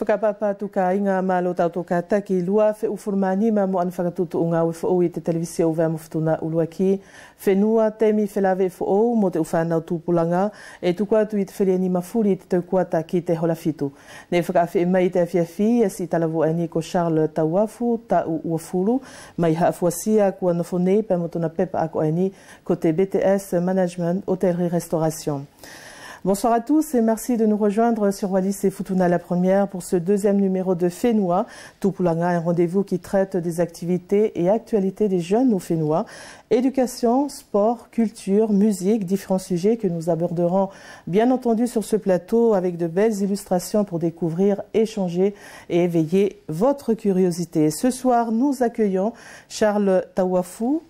Whakapapa atu ka inga malo tauto ka taki lua fe ufurumani ma mo an whakatutu unga ue fo i te televisi o vea mofutuna uluaki whenua temi whelave fo o mo te uwhanau tupulanga e tuku atu i te wheriani mafuri i te taukuata ki te holafitu. Ne whakawhi mai te afiafi e si talavu ani ko Charles Tauafu ta u uafulu mai haafuasia kua nofo nei pe motona pepa ako ani ko te BTS Management Hôtellerie Restauration. Bonsoir à tous et merci de nous rejoindre sur Wallis et Futuna la première pour ce deuxième numéro de Fenua. Tupulanga, un rendez-vous qui traite des activités et actualités des jeunes au Fenua. Éducation, sport, culture, musique, différents sujets que nous aborderons bien entendu sur ce plateau avec de belles illustrations pour découvrir, échanger et éveiller votre curiosité. Ce soir, nous accueillons Charles Tawafou,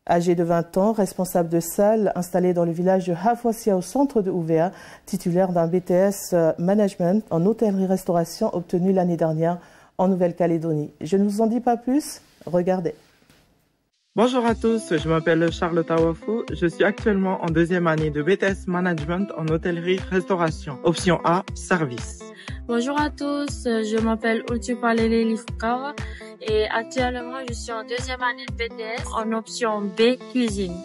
âgé de 20 ans, responsable de salle installé dans le village de Hafoissia au centre de Ouvéa, titulaire d'un BTS Management en hôtellerie-restauration obtenu l'année dernière en Nouvelle-Calédonie. Je ne vous en dis pas plus, regardez. Bonjour à tous, je m'appelle Charles Tawafou, je suis actuellement en deuxième année de BTS Management en hôtellerie-restauration, option A, service. Bonjour à tous, je m'appelle Utupalele Lifkawa et actuellement je suis en deuxième année de BTS en option B cuisine.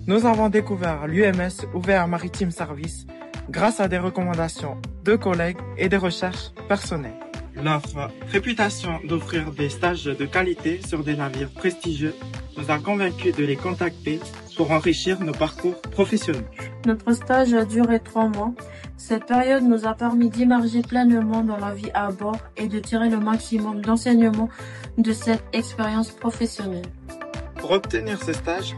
Nous avons découvert l'UMS Ouvert Maritime Service grâce à des recommandations de collègues et des recherches personnelles. Leur réputation d'offrir des stages de qualité sur des navires prestigieux nous a convaincus de les contacter pour enrichir nos parcours professionnels. Notre stage a duré 3 mois. Cette période nous a permis d'immerger pleinement dans la vie à bord et de tirer le maximum d'enseignements de cette expérience professionnelle. Pour obtenir ce stage,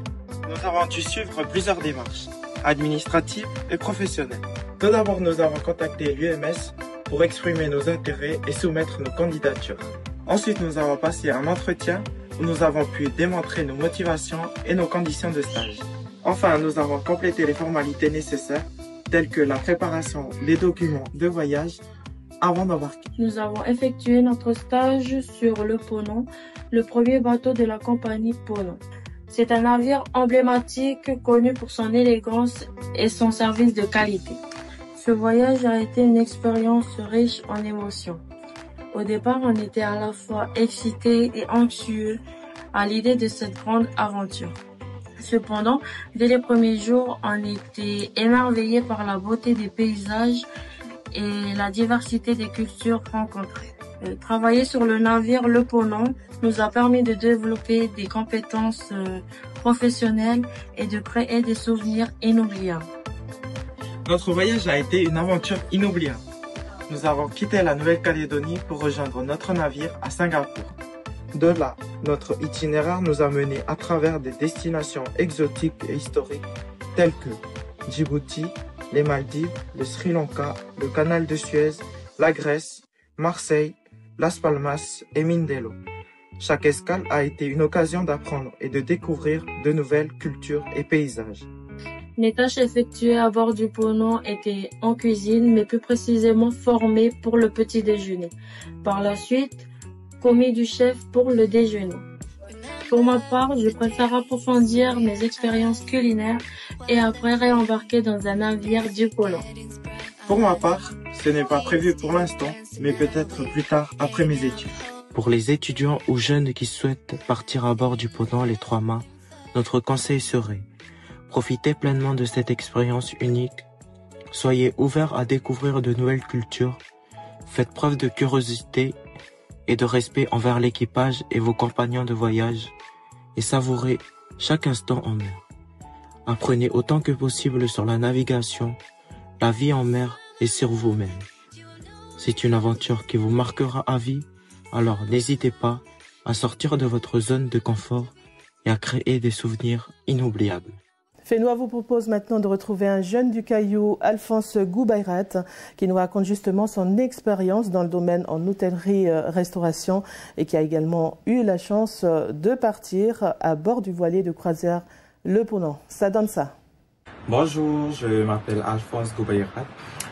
nous avons dû suivre plusieurs démarches administratives et professionnelles. Tout d'abord, nous avons contacté l'UMS pour exprimer nos intérêts et soumettre nos candidatures. Ensuite, nous avons passé un entretien où nous avons pu démontrer nos motivations et nos conditions de stage. Enfin, nous avons complété les formalités nécessaires, telles que la préparation des documents de voyage avant d'embarquer. Nous avons effectué notre stage sur le Ponant, le premier bateau de la compagnie Ponant. C'est un navire emblématique connu pour son élégance et son service de qualité. Ce voyage a été une expérience riche en émotions. Au départ, on était à la fois excités et anxieux à l'idée de cette grande aventure. Cependant, dès les premiers jours, on était émerveillés par la beauté des paysages et la diversité des cultures rencontrées. Travailler sur le navire Le Ponant nous a permis de développer des compétences professionnelles et de créer des souvenirs inoubliables. Notre voyage a été une aventure inoubliable. Nous avons quitté la Nouvelle-Calédonie pour rejoindre notre navire à Singapour. De là, notre itinéraire nous a menés à travers des destinations exotiques et historiques telles que Djibouti, les Maldives, le Sri Lanka, le canal de Suez, la Grèce, Marseille, Las Palmas et Mindelo. Chaque escale a été une occasion d'apprendre et de découvrir de nouvelles cultures et paysages. Les tâches effectuées à bord du Ponant étaient en cuisine, mais plus précisément formées pour le petit déjeuner. Par la suite, commis du chef pour le déjeuner. Pour ma part, je préfère approfondir mes expériences culinaires et après réembarquer dans un navire du Ponant. Pour ma part, ce n'est pas prévu pour l'instant, mais peut-être plus tard après mes études. Pour les étudiants ou jeunes qui souhaitent partir à bord du Ponant les 3 mâts, notre conseil serait: profitez pleinement de cette expérience unique, soyez ouverts à découvrir de nouvelles cultures, faites preuve de curiosité et de respect envers l'équipage et vos compagnons de voyage et savourez chaque instant en mer. Apprenez autant que possible sur la navigation, la vie en mer et sur vous-même. C'est une aventure qui vous marquera à vie, alors n'hésitez pas à sortir de votre zone de confort et à créer des souvenirs inoubliables. Fenua vous propose maintenant de retrouver un jeune du Caillou, Alphonse Goubayrat, qui nous raconte justement son expérience dans le domaine en hôtellerie-restauration et qui a également eu la chance de partir à bord du voilier de croisière Le Ponant. Ça donne ça. Bonjour, je m'appelle Alphonse Goubayrat.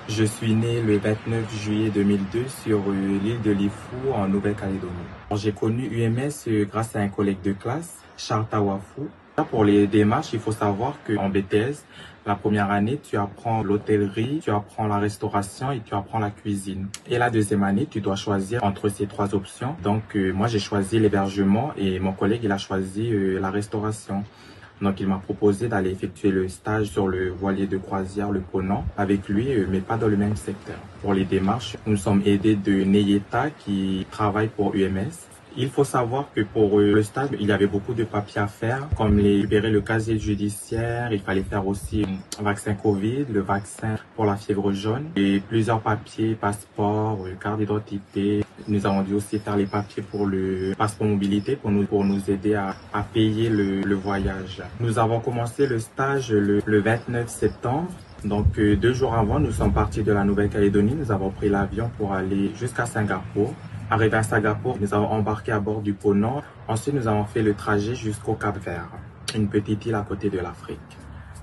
Je suis né le 29 juillet 2002 sur l'île de Lifou en Nouvelle-Calédonie. J'ai connu UMS grâce à un collègue de classe, Charles Tawafou. Pour les démarches, il faut savoir qu'en BTS, la première année, tu apprends l'hôtellerie, tu apprends la restauration et tu apprends la cuisine. Et la deuxième année, tu dois choisir entre ces trois options. Donc, moi, j'ai choisi l'hébergement et mon collègue, il a choisi la restauration. Donc, il m'a proposé d'aller effectuer le stage sur le voilier de croisière, le Ponant, avec lui, mais pas dans le même secteur. Pour les démarches, nous sommes aidés de Neyeta qui travaille pour UMS. Il faut savoir que pour le stage, il y avait beaucoup de papiers à faire, comme récupérer le casier judiciaire, il fallait faire aussi un vaccin Covid, le vaccin pour la fièvre jaune, et plusieurs papiers, passeport, carte d'identité. Nous avons dû aussi faire les papiers pour le passeport mobilité pour nous aider à payer le voyage. Nous avons commencé le stage le 29 septembre. Donc 2 jours avant, nous sommes partis de la Nouvelle-Calédonie. Nous avons pris l'avion pour aller jusqu'à Singapour. Arrivé à Singapour, nous avons embarqué à bord du Ponant. Ensuite, nous avons fait le trajet jusqu'au Cap-Vert, une petite île à côté de l'Afrique.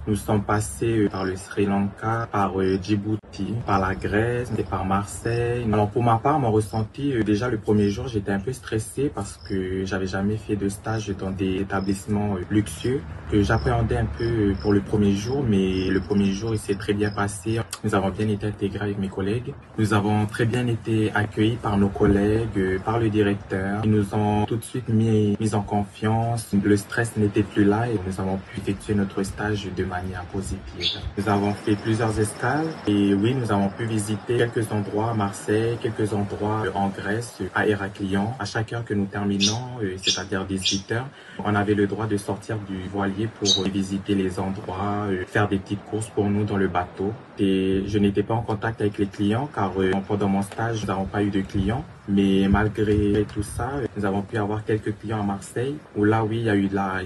Nous sommes passés par le Sri Lanka, par Djibouti, par la Grèce et par Marseille. Alors pour ma part, mon ressenti, déjà le premier jour, j'étais un peu stressé parce que j'avais jamais fait de stage dans des établissements luxueux, que j'appréhendais un peu pour le premier jour, mais le premier jour, il s'est très bien passé. Nous avons bien été intégrés avec mes collègues. Nous avons très bien été accueillis par nos collègues, par le directeur. Ils nous ont tout de suite mis en confiance. Le stress n'était plus là et nous avons pu effectuer notre stage de manière positive. Nous avons fait plusieurs escales et oui, nous avons pu visiter quelques endroits à Marseille, quelques endroits en Grèce, à Héraclion. À chaque heure que nous terminons, c'est-à-dire 18 heures, on avait le droit de sortir du voilier pour visiter les endroits, faire des petites courses pour nous dans le bateau. Et je n'étais pas en contact avec les clients car pendant mon stage, nous n'avons pas eu de clients. Mais malgré tout ça, nous avons pu avoir quelques clients à Marseille où là, oui, il y a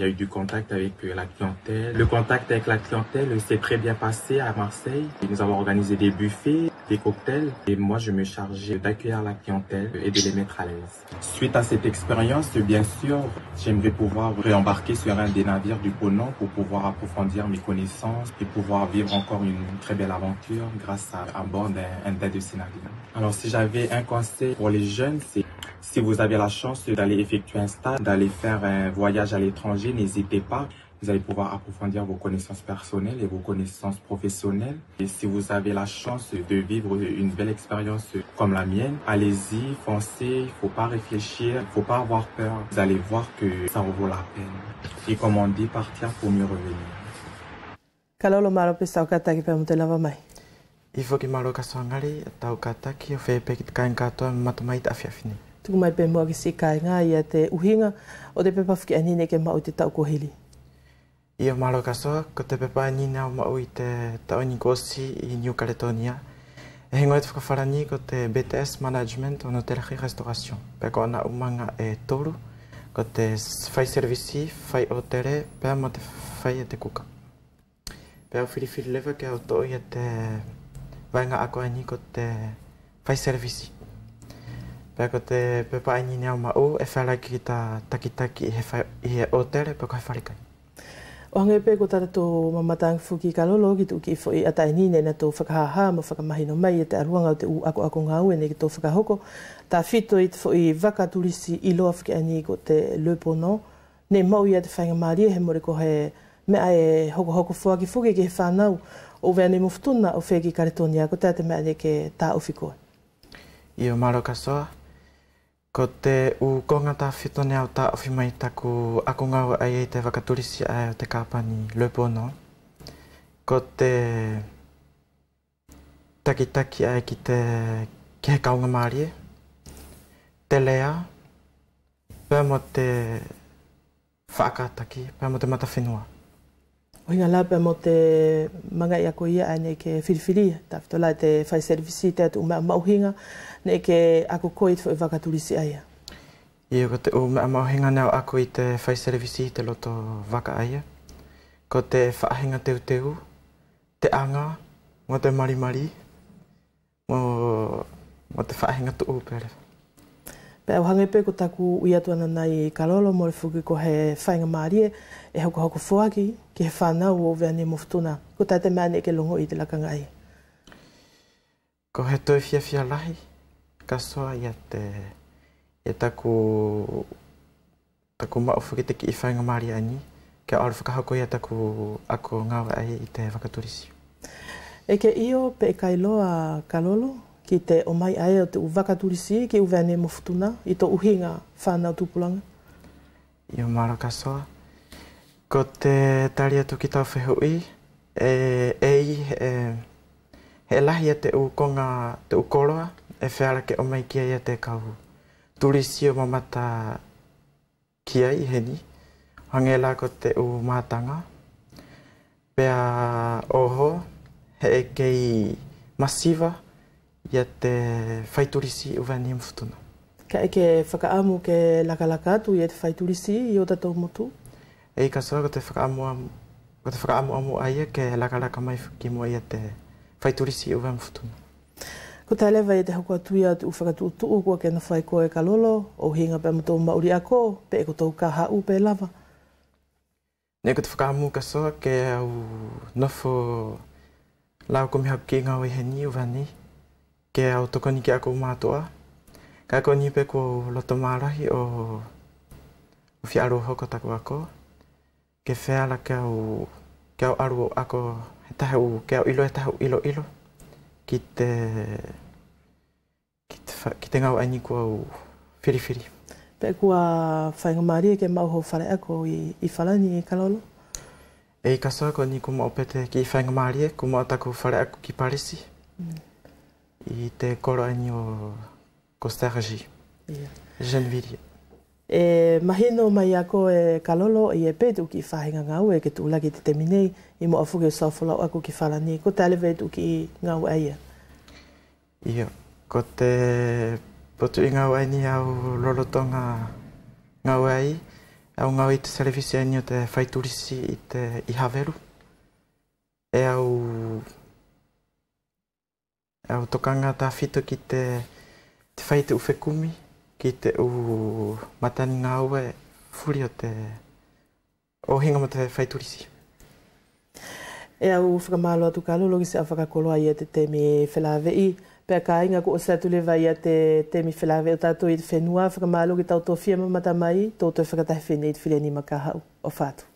eu du contact avec la clientèle. Le contact avec la clientèle s'est très bien passé à Marseille. Et nous avons organisé des buffets, des cocktails et moi, je me chargeais d'accueillir la clientèle et de les mettre à l'aise. Suite à cette expérience, bien sûr, j'aimerais pouvoir réembarquer sur un des navires du Ponant pour pouvoir approfondir mes connaissances et pouvoir vivre encore une très belle aventure grâce à bord d'un de ces navires. Alors, si j'avais un conseil pour les jeunes, c'est si vous avez la chance d'aller effectuer un stage, d'aller faire un voyage à l'étranger, n'hésitez pas. Vous allez pouvoir approfondir vos connaissances personnelles et vos connaissances professionnelles. Et si vous avez la chance de vivre une belle expérience comme la mienne, allez-y, foncez, il faut pas réfléchir, il faut pas avoir peur. Vous allez voir que ça en vaut la peine. Et comme on dit, partir pour mieux revenir. Il faut que malo kasangari tau kataki o whepeki te kainga katoa matamai te awhiawhini. Tuku mai pe mua ki si kainga ia te uhinga o te pepa whiki anine ke mau i te tau kohili. Ia malo kasoa, ko te pepa anine au mau i te tau nikosi i New Caledonia. E hengo e te whakawharani ko te BTS Management o Hôtellerie Restauration. Pea ko ana umanga e toru, ko te whai servisi, whai hotere, pea mo te whai e te kuka. Pea o whiriwhiri lewa ke au toi e te vaenga ako ani ko te whai servisi. Pea ko te pepa ani neo mau e whala ki ta takitaki i he hotere pea ko he wharekai. O hangai pe ko tata tō mamatanga fuki kalolo ki tūki ifo i atai ni nena tō whakahaha mo whakamahino mai e te aruanga o te u ako ako ngau e nei ki tō whakahoko. Tā whito i te fo i whakaturisi i loa whiki ani ko te Le Ponant. Ne mau ia te whainga mārie he more ko he mea e hoko hoko fuaki fuki ki he whanau o wea ne mofutuna o wheki Karetonia ko te mea ne ke tā ufikoa. I o maro kasoa, ko te u konga tā whito neo tā ofi mai taku ako ngau ai e te whakaturisi ai o te kāpani Le Ponant. Ko te takitaki ai ki te ki he kaunga mārie, te lea, pea mo te whaakataki, pea mo te matawhenua. O hinga la pea mo te manga ia ko ia ai nei ke whiriwhiri, tā whito lai te whai servisi te atu umea mauhinga, nei ke ako koe i te whakaturisi aia. Ia ko te umea mauhinga neo ako i te whai servisi te loto waka aia. Ko te whaahinga teuteu, te anga, mo te marimari, mo te whaahinga tu'u pere. Pea o hangai pe ko taku ui atu ana nei kalolo mo le fuki ko he whainga mārie e hoko hoko fuaki ki he whanau o wea ne mofutuna. Ko tā te mea ne ke longo i te lakanga ai. Ko he toi whiawhia lahi, kasoa ia te ia taku maufu ki te ki i whainga mārie ani. Ke alu whakahako ia taku ako ngawa ai i te whakaturisi. E ke io pe e kailoa Kalolo ki te o mai ai o te whakaturisi ki uvene mo futuna i to uhinga whānau tupulanga. Io maro kasoa. Ko te tari atu ki tau whehui, e i he lahi e te ukonga, te ukoroa, e wheara ke o mai kia ia te kau turisi o mamata kia i heni. Hangela ko te u mātanga. Pea oho, he e kei masiva ia te whaiturisi u vani mfutuna. Ka eke whakaamu ke lakalaka atu i e te whaiturisi i o tatou motu? E kasoa ko te whakaamu amu aia ke lakalaka mai ki mua ia te whaiturisi u vani mfutuna. Ko te lewa i te hoko atu ia te uwhakatuutuu kua ke na whai koe Kalolo, o hinga pe matou mauri ako, pe e ko tau kaha u pe lava. Ne ko te whakaamu kasoa ke au nofo lau ko mihaku ki ngā heni u vani, ke au tokoni ki ako mātoa. Ka ko ni pe ko loto mārahi o whiaru hoko taku ako. Ke wheala ke au aru ako he tahe u, ke au ilo he tahe u ilo ilo. Ki te ngau aini kua u whiriwhiri. Pe kua whainga mārie ke mauho whare ako i wharani i Kalolo? E kasoa ko ni kuma opete ki whainga mārie, kuma o taku whare ako ki Parisi. I te koro aini o Costergi, Gennevilliers. E mahino mai ako e Kalolo i e petu ki whahinga ngau e ke tūlaki te teminei i mo afuke o saufolau ako ki wharani. Ko te alewe tu ki ngau aia? Ia, ko te potu i ngau aini au lolotonga ngau ai, au ngau i te servisi aini o te whaiturisi i te ihaveru. E au tokanga tā whito ki te whai te uwhekumi, ki te u matani ngā ue furi o te o hinga mo te whaiturisi. E au whakamalo atu Kalolo ki se au whakakoloa ia te temi whelawei. Pea ka inga ko o se atu lewa ia te temi whelawei o tātou i te whenua. Whakamalo ki tau tō whia mamata mai, tō tō whakatahi whenei te whireni makahau o whātu.